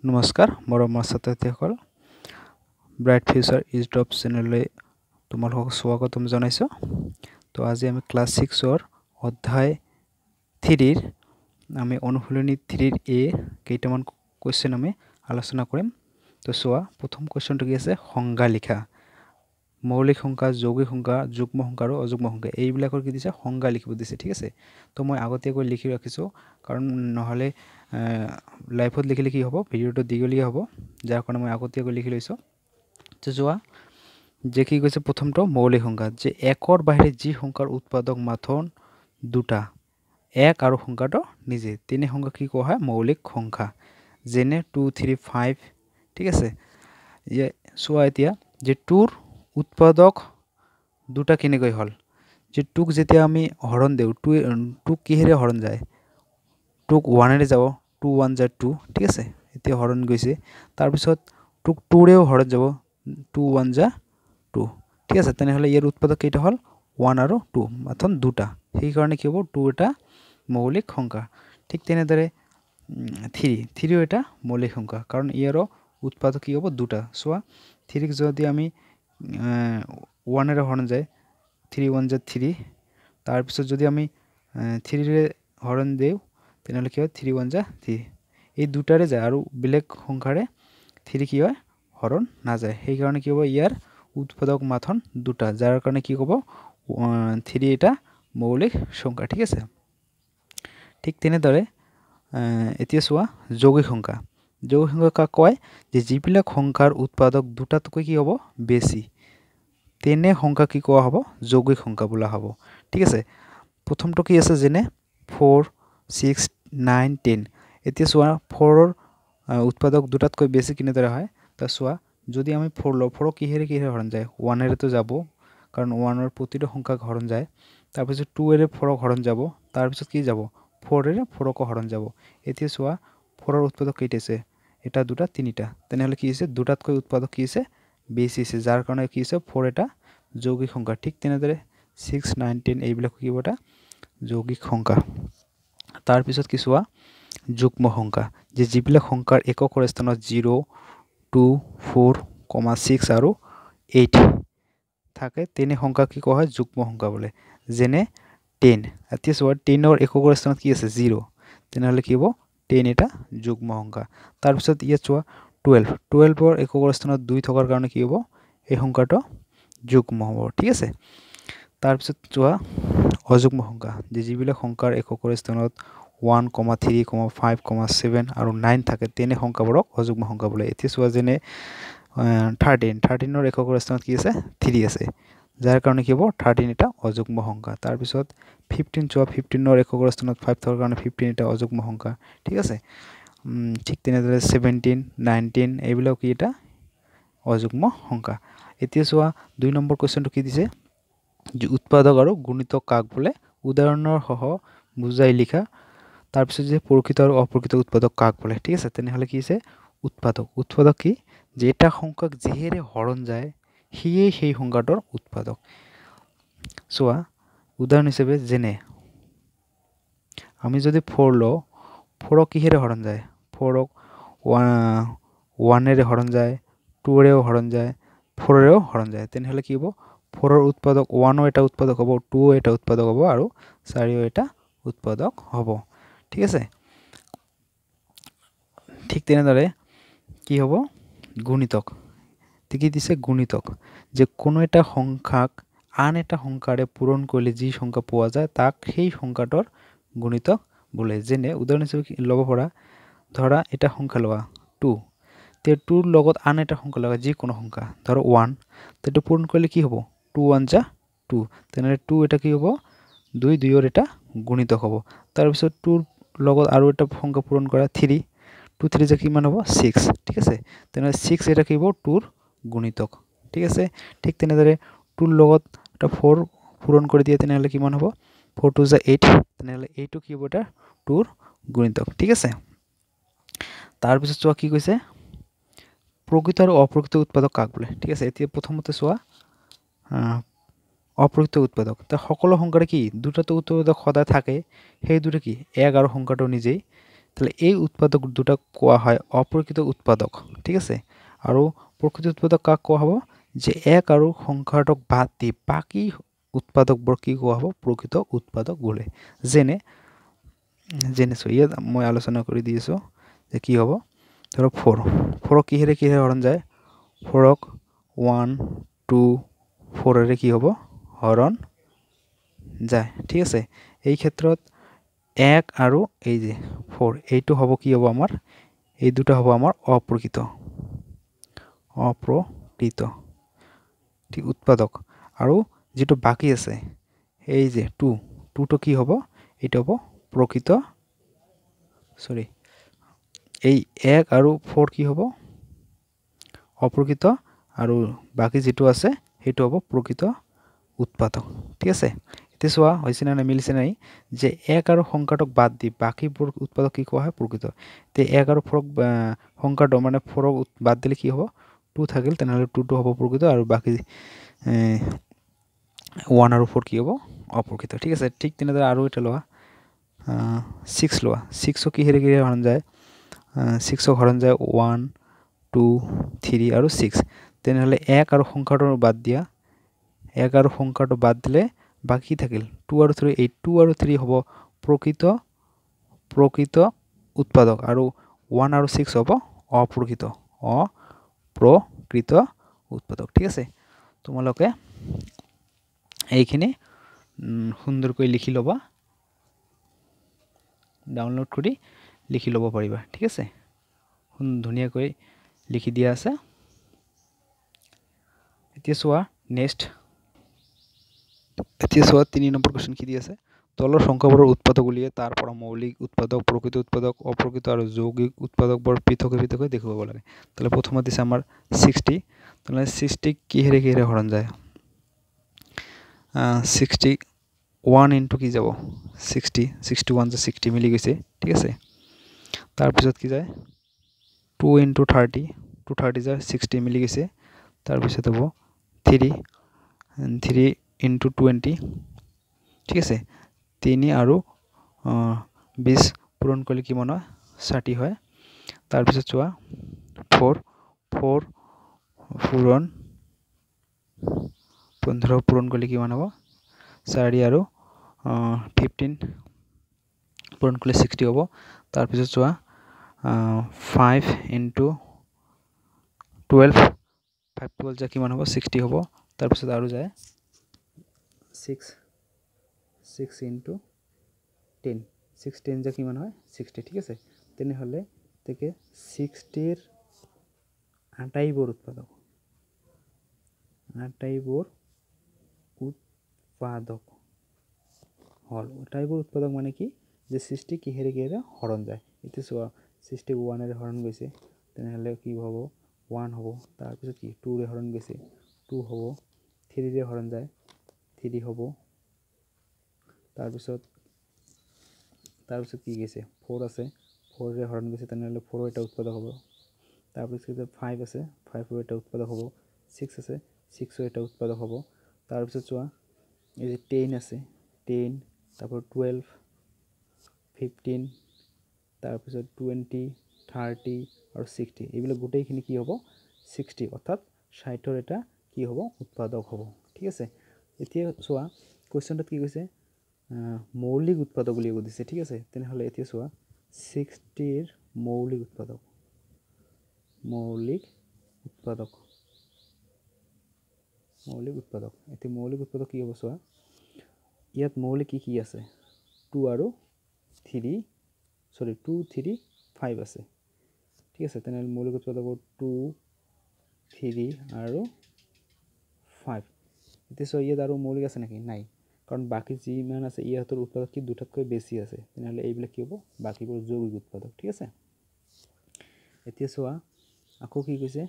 নমস্কাৰ মৰমৰ ছাত্ৰ-ছাত্ৰীসকল, ব্ৰাইট ফিউচাৰ is drop চেনেললৈ তোমালোকক স্বাগতম জনাইছোঁ। তো আজি আমি ক্লাছ ছিক্সৰ অধ্যায় থ্ৰীৰ আমি অনুশীলনী থ্ৰীৰ এ কেইটামান কুৱেশ্যন আমি আলোচনা কৰিম। তো চোৱা, প্ৰথম কুৱেশ্যনটো কি আছে? সংজ্ঞা লিখা। মৌলিক সংখ্যা, যৌগিক সংখ্যা, যুগ্ম সংখ্যা আৰু অযুগ্ম সংখ্যা, এইবিলাকৰ কি দিছে? সংজ্ঞা লিখিব দিছে। ঠিক আছে, তো মই আগতীয়াকৈ লিখি ৰাখিছোঁ, কাৰণ নহ'লে লাইফত লিখিলে কি হ'ব, ভিডিঅ'টো দীঘলীয়া হ'ব, যাৰ কাৰণে মই আগতীয়াকৈ লিখি লৈছোঁ। তো যোৱা যে কি কৈছে, প্ৰথমটো মৌলিক সংখ্যা, যে একৰ বাহিৰে যি সংখ্যাৰ উৎপাদক মাথোন দুটা, এক আৰু সংখ্যাটো নিজে, তেনে সংখ্যা কি কোৱা হয়? মৌলিক সংখ্যা, যেনে 2, 3, 5। ঠিক আছে, চোৱা এতিয়া যে টুৰ উৎপাদক দুটা কেনেকৈ হ'ল? যে টুক যেতিয়া আমি হৰণ দিওঁ, টুক কিহেৰে হৰণ যায়? টুক ওৱানেৰে যাব, 2 1 যায় 2। ঠিক আছে, এতিয়া হৰণ গৈছে। তাৰপিছত টুক টুৰেও হৰণ যাব, 2 1 যা 2। ঠিক আছে, তেনেহ'লে ইয়াৰ উৎপাদক কেইটা হ'ল? 1 আৰু 2, মাথোন দুটা। সেইকাৰণে কি হ'ব? 2 এটা মৌলিক সংখ্যা। ঠিক তেনেদৰে 3, থ্ৰীও এটা মৌলিক সংখ্যা, কাৰণ ইয়াৰো উৎপাদক কি হ'ব? দুটা। চোৱা, থ্ৰীক যদি আমি ওৱানেৰে হৰণ যায়, 3 1 যা 3। তাৰপিছত যদি আমি থ্ৰীৰে হৰণ দিওঁ, তেনেহ'লে কি হয়? 3 1 যা 3। এই দুটাৰে যায়, আৰু বেলেগ সংখ্যাৰে থ্ৰী কি হয়? হৰণ নাযায়। সেইকাৰণে কি হ'ব? ইয়াৰ উৎপাদক মাথোন দুটা, যাৰ কাৰণে কি ক'ব? থ্ৰী এটা মৌলিক সংখ্যা। ঠিক আছে, ঠিক তেনেদৰে এতিয়া চোৱা যৌগিক সংখ্যা। যৌগিক সংখ্যা কাক কয়? যে যিবিলাক সংখ্যাৰ উৎপাদক দুটাতকৈ কি হ'ব? বেছি, তেনে সংখ্যা কি কোৱা হ'ব? যৌগিক সংখ্যা বোলা হ'ব। ঠিক আছে, প্ৰথমটো কি আছে? যেনে 4, 6, 9, 10। এতিয়া চোৱা, ফ'ৰৰ উৎপাদক দুটাতকৈ বেছি কেনেদৰে হয়? তা চোৱা, যদি আমি ফ'ৰ লওঁ, ফ'ৰক কিহেৰে কিহেৰে হৰণ যায়? ওৱানেৰেতো যাব, কাৰণ ওৱানৰ প্ৰতিটো সংখ্যাক হৰণ যায়। তাৰপিছত টুৱেৰে ফ'ৰক হৰণ যাব, তাৰপিছত কি যাব? ফ'ৰেৰে ফ'ৰকো হৰণ যাব। এতিয়া চোৱা, ফ'ৰৰ উৎপাদক কেইটা আছে? এটা, দুটা, তিনিটা। তেনেহ'লে কি হৈছে? দুটাতকৈ উৎপাদক কি হৈছে? বেছি হৈছে, যাৰ কাৰণে কি হৈছে? ফ'ৰ এটা যৌগিক সংখ্যা। ঠিক তেনেদৰে 6, 9, 10 এইবিলাক কি হ'ব? এটা যৌগিক সংখ্যা। তাৰপিছত কি চোৱা, যুগ্ম সংখ্যা, যে যিবিলাক সংখ্যাৰ এককৰ স্থানত 0, 2, 4, 6 আৰু 8 থাকে, তেনে সংখ্যা কি কোৱা হয়? যুগ্ম সংখ্যা বোলে, যেনে 10। এতিয়া চোৱা, টেনৰ এককৰ স্থানত কি আছে? 0। তেনেহ'লে কি হ'ব? 10 এটা যুগ্ম সংখ্যা। তাৰপিছত ইয়াত চোৱা, 12, টুৱেলভৰ এককৰ স্থানত 2 থকাৰ কাৰণে কি হ'ব? এই সংখ্যাটো যুগ্ম হ'ব। ঠিক আছে, তাৰপিছত চোৱা অযুগ্ম সংখ্যা, যে যিবিলাক সংখ্যাৰ এককৰ স্থানত 1, 3, 5, 7 আৰু 9 থাকে, তেনে সংখ্যাবোৰক অযুগ্ম সংখ্যা বোলে। এতিয়া চোৱা, যেনে 13, থাৰ্টিনৰ এককৰ স্থানত কি আছে? 3 আছে, যাৰ কাৰণে কি হ'ব? 13 এটা অযুগ্ম সংখ্যা। তাৰপিছত 15 চোৱা, ফিফটিনৰ এককৰ স্থানত 5 থকাৰ কাৰণে 15 এটা অযুগ্ম সংখ্যা। ঠিক আছে, ঠিক তেনেদৰে 17, 19 এইবিলাক কি এটা অযুগ্ম সংখ্যা। এতিয়া চোৱা, 2 নম্বৰ কুৱেশ্যনটো কি দিছে? যে উৎপাদক আৰু গুণিতক কাক বোলে, উদাহৰণৰ সহ বুজাই লিখা। তাৰপিছত যে প্ৰকৃত আৰু অপ্ৰকৃত উৎপাদক কাক বোলে। ঠিক আছে, তেনেহ'লে কি হৈছে? উৎপাদক, উৎপাদক কি? যে এটা সংখ্যাক যিহেৰে হৰণ যায়, সিয়েই সেই সংখ্যাটোৰ উৎপাদক। চোৱা, উদাহৰণ হিচাপে যেনে আমি যদি ফ'ৰ লওঁ, ফ'ৰক কিহেৰে হৰণ যায়? ফ'ৰক ওৱানেৰে হৰণ যায়, টুৰেও হৰণ যায়, ফ'ৰেও হৰণ যায়। তেনেহ'লে কি হ'ব? ফ'ৰৰ উৎপাদক ওৱানো এটা উৎপাদক হ'ব, টুও এটা উৎপাদক হ'ব আৰু চাৰিও এটা উৎপাদক হ'ব। ঠিক আছে, ঠিক তেনেদৰে কি হ'ব? গুণিতক। কি দিছে? গুণিতক, যে কোনো এটা সংখ্যাক আন এটা সংখ্যাৰে পূৰণ কৰিলে যি সংখ্যা পোৱা যায়, তাক সেই সংখ্যাটোৰ গুণিতক বোলে। যেনে উদাহৰণ হিচাপে ল'ব পৰা, ধৰা এটা সংখ্যা লোৱা 2, তে টুৰ লগত আন এটা সংখ্যা লগা যিকোনো সংখ্যা, ধৰ 1, সেইটো পূৰণ কৰিলে কি হ'ব? 2 1 যা 2। তেনেহ'লে 2 এটা কি হ'ব? দুই, দুইৰ এটা গুণিতক হ'ব। তাৰপিছত টুৰ লগত আৰু এটা সংখ্যা পূৰণ কৰা 3, 2 3 যা কিমান হ'ব? 6। ঠিক আছে, তেনেহ'লে 6 এটা কি হ'ব? টুৰ গুণিতক। ঠিক আছে, ঠিক তেনেদৰে টুৰ লগত এটা 4 পূৰণ কৰি দিয়ে, তেনেহ'লে কিমান হ'ব? 4 2 যা 8। তেনেহ'লে এইটো কি হ'ব? এটা টুৰ গুণিতক। ঠিক আছে, তাৰপিছত চোৱা কি কৈছে? প্ৰকৃত আৰু অপ্ৰকৃত উৎপাদক কাক বোলে। ঠিক আছে, এতিয়া প্ৰথমতে চোৱা অপ্ৰকৃত উৎপাদক। তা সকলো সংখ্যাৰে কি দুটাতো উৎপাদক সদায় থাকে, সেই দুটা কি? এক আৰু সংখ্যাটো নিজেই। তাহলে এই উৎপাদক দুটাক কোৱা হয় অপ্ৰকৃত উৎপাদক। ঠিক আছে, আৰু প্ৰকৃত উৎপাদক কাক কোৱা হ'ব? যে এক আৰু সংখ্যাটোক বাদ দি বাকী উৎপাদকবোৰ কি কোৱা হ'ব? প্ৰকৃত উৎপাদক বোলে। যেনে যেনে চোৱা, ইয়াত মই আলোচনা কৰি দি আছোঁ যে কি হ'ব। ধৰক ফ'ৰ, ফ'ৰক কিহেৰে কিহেৰে হৰণ যায়? ফ'ৰক ওৱান টু ফ'ৰেৰে কি হ'ব? হৰণ যায়। ঠিক আছে, এই ক্ষেত্ৰত এক আৰু এই যে ফ'ৰ, এইটো হ'ব কি হ'ব আমাৰ? এই দুটা হ'ব আমাৰ অপ্ৰকৃত, অপ্ৰকৃত ঠিক উৎপাদক। আৰু যিটো বাকী আছে এই যে টু, টুটো কি হ'ব? এইটো হ'ব প্ৰকৃত, চৰি, এই এক আৰু ফ'ৰ কি হ'ব? অপ্ৰকৃত, আৰু বাকী যিটো আছে সেইটো হ'ব প্ৰকৃত উৎপাদক। ঠিক আছে, এতিয়া চোৱা হৈছে নে নাই, মিলিছে নাই? যে এক আৰু সংখ্যাটোক বাদ দি বাকীবোৰ উৎপাদক কি কোৱা হয়? প্ৰকৃত। এতিয়া এক আৰু ফ'ৰক সংখ্যাটো মানে ফ'ৰক বাদ দিলে কি হ'ব? টু থাকিল, তেনেহ'লে টুটো হ'ব প্ৰকৃত, আৰু বাকী ওৱান আৰু ফ'ৰ কি হ'ব? অপ্ৰকৃত। ঠিক আছে, ঠিক তেনেদৰে আৰু এটা লোৱা, ছিক্স লোৱা। ছিক্সক কিহেৰে কিহেৰে হৰণ যায়? ছিক্সক হৰণ যায় ওৱান টু থ্ৰী আৰু ছিক্স। তেনেহ'লে এক আৰু সংখ্যাটো বাদ দিয়া, এক আৰু সংখ্যাটো বাদ দিলে বাকী থাকিল টু আৰু থ্ৰী। এই টু আৰু থ্ৰী হ'ব প্ৰকৃত, প্ৰকৃত উৎপাদক, আৰু ওৱান আৰু ছিক্স হ'ব অপ্ৰকৃত, অপ্ৰকৃত উৎপাদক। ঠিক আছে, তোমালোকে এইখিনি সুন্দৰকৈ লিখি ল'বা, ডাউনলোড কৰি লিখি ল'ব পাৰিবা। ঠিক আছে, ধুনীয়াকৈ লিখি দিয়া আছে। এতিয়া চোৱা নেক্সট, এতিয়া চোৱা 3 নম্বৰ কুৱেশ্যন কি দি আছে? তলৰ সংখ্যাবোৰৰ উৎপাদক উলিয়াই তাৰ পৰা মৌলিক উৎপাদক, প্ৰকৃত উৎপাদক, অপ্ৰকৃত আৰু যৌগিক উৎপাদকবোৰ পৃথকে পৃথকে দেখুৱাব লাগে। তাহলে প্ৰথমত দিছে আমাৰ 60। তাহলে 60 কিহেৰে কিহেৰে হৰণ যায়? 61 ইনটু কি যাব? 60, 61 যে 60 মিলি গৈছে। ঠিক আছে, তাৰপিছত কি যায়? 2 ইনটু 30, 2 30 যায় 60 মিলি গৈছে। তাৰপিছত হ'ব 3, 3 ইনটু 20। ঠিক আছে, 3 আৰু 20 পূৰণ কৰিলে কিমান হয়? 60 হয়। তাৰপিছত চোৱা 4, 4 পূৰণ 15 পূৰণ কৰিলে কিমান হ'ব? 4 আৰু 15 পূৰণ কৰিলে 60 হ'ব। তাৰপিছত চোৱা 5 ইনটু 12, 5 12 যায় কিমান হ'ব? 60 হ'ব। তাৰপিছত আৰু যায় 6, 6 ইনটু 10, 6 10 যায় কিমান হয়? 60। ঠিক আছে, তেনেহ'লে থেকে 60ৰ আটাইবোৰ উৎপাদক, আটাইবোৰ উৎপাদক হ'ল। আটাইবোৰ উৎপাদক মানে কি? যে 60 কিহেৰে কিহেৰে হৰণ যায়। এতিয়া চোৱা 60 ওৱানেৰে হৰণ গৈছে, তেনেহ'লে কি হ'ব? 1 হ'ব। তাৰপিছত কি? 2ৰে হৰণ গৈছে, 2 হ'ব। 3ৰে হৰণ যায়, 3 হ'ব। তাৰপিছত তাৰপিছত কি গৈছে? 4 আছে, 4ৰে হৰণ গৈছে, তেনেহ'লে 4ৰ এটা উৎপাদক হ'ব। তাৰপিছত 5 আছে, 5ৰ এটা উৎপাদক হ'ব। 6 আছে, 6ৰ এটা উৎপাদক হ'ব। তাৰপিছত চোৱা এই যে 10 আছে, 10, তাৰপৰ 12, 15, তাৰপিছত 20, 30 আৰু 60, এইবিলাক গোটেইখিনি কি হ'ব? 60, অৰ্থাৎ 60ৰ এটা কি হ'ব? উৎপাদক হ'ব। ঠিক আছে, এতিয়া চোৱা কুৱেশ্যনটোত কি কৈছে? মৌলিক উৎপাদক বুলি দিছে। ঠিক আছে, তেনেহ'লে এতিয়া চোৱা 60ৰ মৌলিক উৎপাদক, মৌলিক উৎপাদক, মৌলিক উৎপাদক। এতিয়া মৌলিক উৎপাদক কি হ'ব চোৱা, ইয়াত মৌলিক কি কি আছে? 2 আৰু 3, চৰি 2 3 5 আছে। ঠিক আছে, তেনেহ'লে মৌলিক উৎপাদক 2 3 আৰু 5। এতিয়া চোৱা ইয়াত আৰু মৌলিক আছে নেকি? নাই, কাৰণ বাকী যিমান আছে ইহঁতৰ উৎপাদক কি দুটাতকৈ বেছি আছে। তেনেহ'লে এইবিলাক কি হ'ব? বাকীবোৰ যৌগিক উৎপাদক। ঠিক আছে, এতিয়া চোৱা আকৌ কি কৈছে?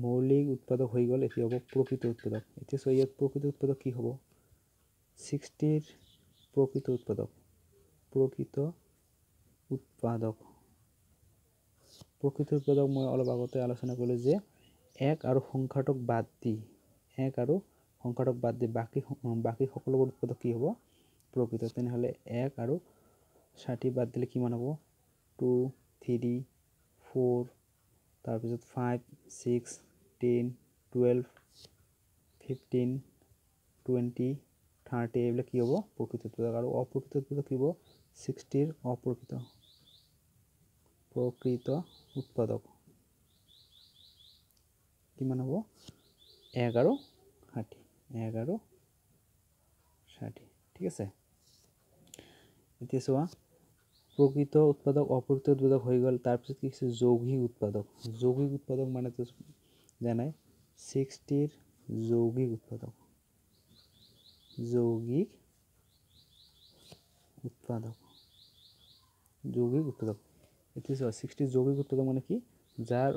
মৌলিক উৎপাদক হৈ গ'ল, এতিয়া হ'ব প্ৰকৃত উৎপাদক। এতিয়া চোৱা ইয়াত প্ৰকৃত উৎপাদক কি হ'ব? 60ৰ প্ৰকৃত উৎপাদক, প্ৰকৃত উৎপাদক, প্ৰকৃত উৎপাদক মই অলপ আগতে আলোচনা কৰিলোঁ যে এক আৰু সংখ্যাটোক বাদ দি, এক আৰু সংখ্যাটোক বাদ দি বাকী বাকী সকলোবোৰ উৎপাদক কি হ'ব? প্ৰকৃত। তেনেহ'লে এক আৰু 60 বাদ দিলে কিমান হ'ব 2 3 4 তাৰপিছত 5 6 10 12 15 20 30 এইবিলাক কি হ'ব প্ৰকৃত উৎপাদক। আৰু অপ্ৰকৃত উৎপাদক কি হ'ব 60ৰ অপ্ৰকৃত প্ৰকৃত উৎপাদক কিমান হ'ব 1 আৰু 60 1 আৰু 60। ঠিক আছে, এতিয়া চোৱা প্ৰকৃত উৎপাদক অপ্ৰকৃত উৎপাদক হৈ গ'ল। তাৰপিছত কি হৈছে যৌগিক উৎপাদক। যৌগিক উৎপাদক মানে তো জানাই 60ৰ যৌগিক উৎপাদক, যৌগিক উৎপাদক, যৌগিক উৎপাদক। এতিয়া চোৱা 60 যৌগিক উৎপাদক মানে কি যাৰ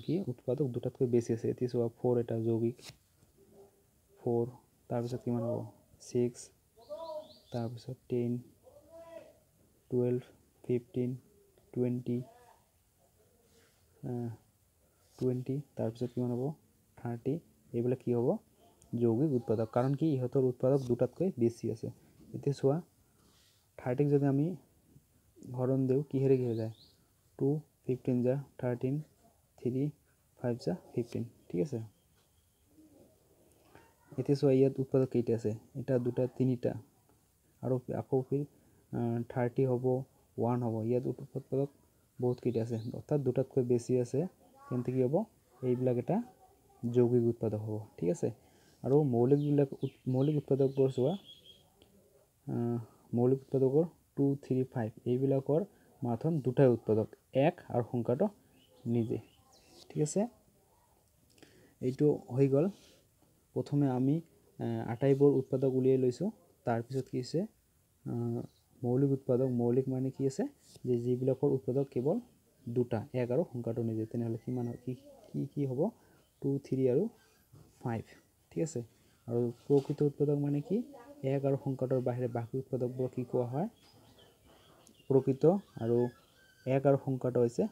কি উৎপাদক দুটাতকৈ বেছি আছে। এতিয়া চোৱা 4 এটা যৌগিক 4, তাৰপিছত কিমান হ'ব 6, তাৰপিছত 10 12 15 20 20, তাৰপিছত কিমান হ'ব 30। এইবিলাক কি হ'ব যৌগিক উৎপাদক, কাৰণ কি ইহঁতৰ উৎপাদক দুটাতকৈ বেছি আছে। এতিয়া চোৱা 30ক যদি আমি হৰণ দিওঁ কিহেৰে কি হৈ যায় 2 15 যা 13 3 5 যা 15। ঠিক আছে, এতিয়া চোৱা ইয়াত উৎপাদক কেইটা আছে, এটা দুটা তিনিটা, আৰু আকৌ ফিৰ 30 হ'ব 1 হ'ব। ইয়াত উৎপাদক বহুত কেইটা আছে, অৰ্থাৎ দুটাতকৈ বেছি আছে, তেন্তে কি হ'ব এইবিলাক এটা যৌগিক উৎপাদক হ'ব। ঠিক আছে, আৰু মৌলিকবিলাক মৌলিক উৎপাদকবোৰ চোৱা মৌলিক উৎপাদকৰ 2 3 5 এইবিলাকৰ মাথোন দুটাই উৎপাদক, 1 আৰু সংখ্যাটো নিজে। ঠিক আছে, এইটো হৈ গ'ল। প্ৰথমে আমি আটাইবোৰ উৎপাদক উলিয়াই লৈছোঁ। তাৰপিছত কি হৈছে মৌলিক উৎপাদক। মৌলিক মানে কি আছে যে যিবিলাকৰ উৎপাদক কেৱল দুটা, 1 আৰু সংখ্যাটো নিজে, তেনেহ'লে কিমান কি কি কি হ'ব 2 3 আৰু 5। ঠিক আছে, আৰু প্ৰকৃত উৎপাদক মানে কি 1 আৰু সংখ্যাটোৰ বাহিৰে বাকী উৎপাদকবোৰ কি কোৱা হয় প্ৰকৃত, আৰু 1 আৰু সংখ্যাটো হৈছে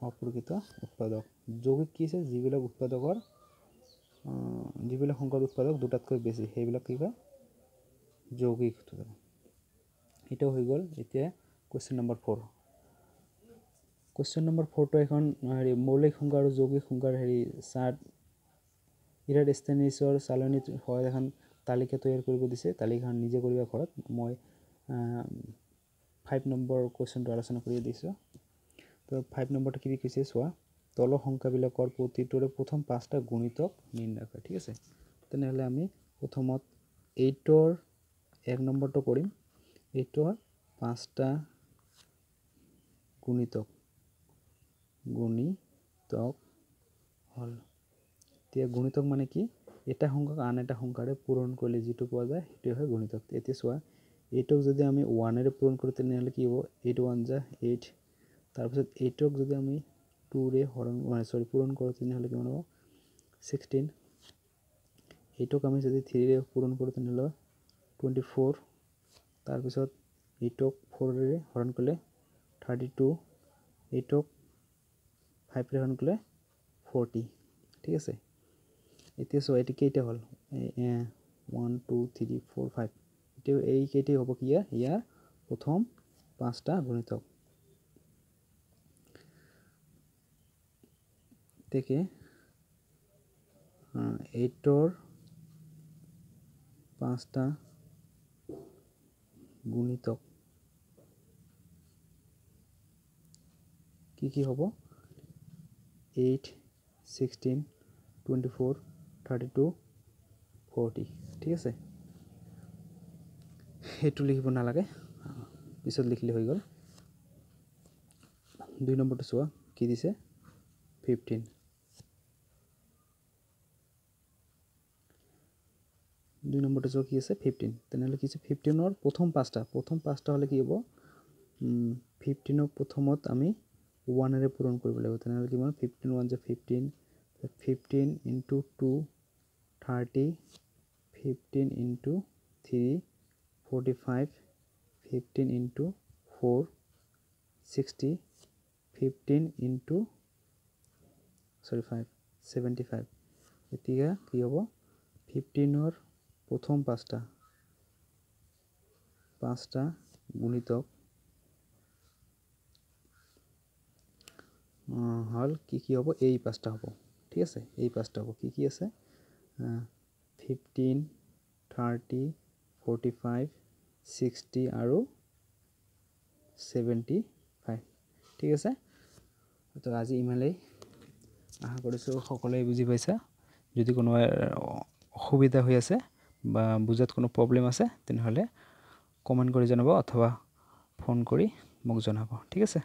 অপ্ৰকৃত উৎপাদক। যৌগিক কি আছে যিবিলাক উৎপাদকৰ যিবিলাক সংখ্যাৰ উৎপাদক দুটাতকৈ বেছি সেইবিলাক কি কয় যৌগিক উৎপাদক। এইটো হৈ গ'ল। এতিয়া কুৱেশ্যন নম্বৰ 4। কুৱেশ্যন নম্বৰ 4টো এখন হেৰি মৌলিক সংখ্যা আৰু যৌগিক সংখ্যাৰ হেৰি চাৰ্ট ইৰাটষ্টেনিছৰ চালনীত সহায়ত এখন তালিকা তৈয়াৰ কৰিব দিছে। তালিকাখন নিজে কৰিবা ঘৰত। মই 5 নম্বৰ কুৱেশ্যনটো আলোচনা কৰি দিছোঁ। তো 5 নম্বৰটো কি কৈছে চোৱা, তলৰ সংখ্যাবিলাকৰ প্ৰতিটোৰে প্ৰথম 5টা গুণিতক নিৰ্ণয় কৰে। ঠিক আছে, তেনেহ'লে আমি প্ৰথমত 8ৰ 1 নম্বৰটো কৰিম। 8ৰ 5টা গুণিতক গুণিতক হ'ল। এতিয়া গুণিতক মানে কি এটা সংখ্যাক আন এটা সংখ্যাৰে পূৰণ কৰিলে যিটো পোৱা যায় সেইটোৱে হয় গুণিতক। এতিয়া চোৱা 8ক যদি আমি 1-এৰে পূৰণ কৰোঁ তেনেহ'লে কি হ'ব 8 1 যা 8, তাৰপিছত 8ক যদি আমি 2ৰে হৰণ চৰি পূৰণ কৰোঁ তেনেহ'লে কিমান হ'ব 16, 8ক আমি যদি 3ৰে পূৰণ কৰোঁ তেনেহ'লে 24, তাৰপিছত 8ক 4ৰে হৰণ কৰিলে 32, 8ক 5ৰে হৰণ কৰিলে 40। ঠিক আছে, এতিয়া চোৱা এইটো কেইটা হ'ল 1 2 3 4 5, এতিয়া এইকেইটাই হ'ব কি ইয়াৰ প্ৰথম 5টা গুণিতক। থেকে 8ৰ 5টা গুণিতক কি কি হ'ব 8 16 24 32 40। ঠিক আছে, সেইটো লিখিব নালাগে, পিছত লিখিলে হৈ গ'ল। 2 নম্বৰটো চোৱা কি দিছে 15। 2 নম্বৰটো চোৱা কি আছে 15। তেনেহ'লে কি আছে 15ৰ প্ৰথম 5টা, প্ৰথম 5টা হ'লে কি হ'ব 15ক প্ৰথমত আমি 1-এৰে পূৰণ কৰিব লাগিব। তেনেহ'লে কিমান 15 1 যা 15, 15 into 2 30, 15 into 3 45, 15 into 4 60, 15 into 5 75। এতিয়া কি হ'ব 15ৰ প্ৰথম 5টা গুণিতক হ'ল কি কি হ'ব? এই পাঁচটা হ'ব, ঠিক আছে? এই পাঁচটা হ'ব। কি কি আছে? 15, 30, 45, 60 আৰু 75, ঠিক আছে? তো আজি ইমানেই। আশা কৰিছোঁ সকলোৱে বুজি পাইছা। যদি কোনোবাই অসুবিধা হৈ আছে বা বুজাত কোনো প্ৰব্লেম আছে, তেনেহ'লে কমেণ্ট কৰি জনাব অথবা ফোন কৰি মোক জনাব, ঠিক আছে?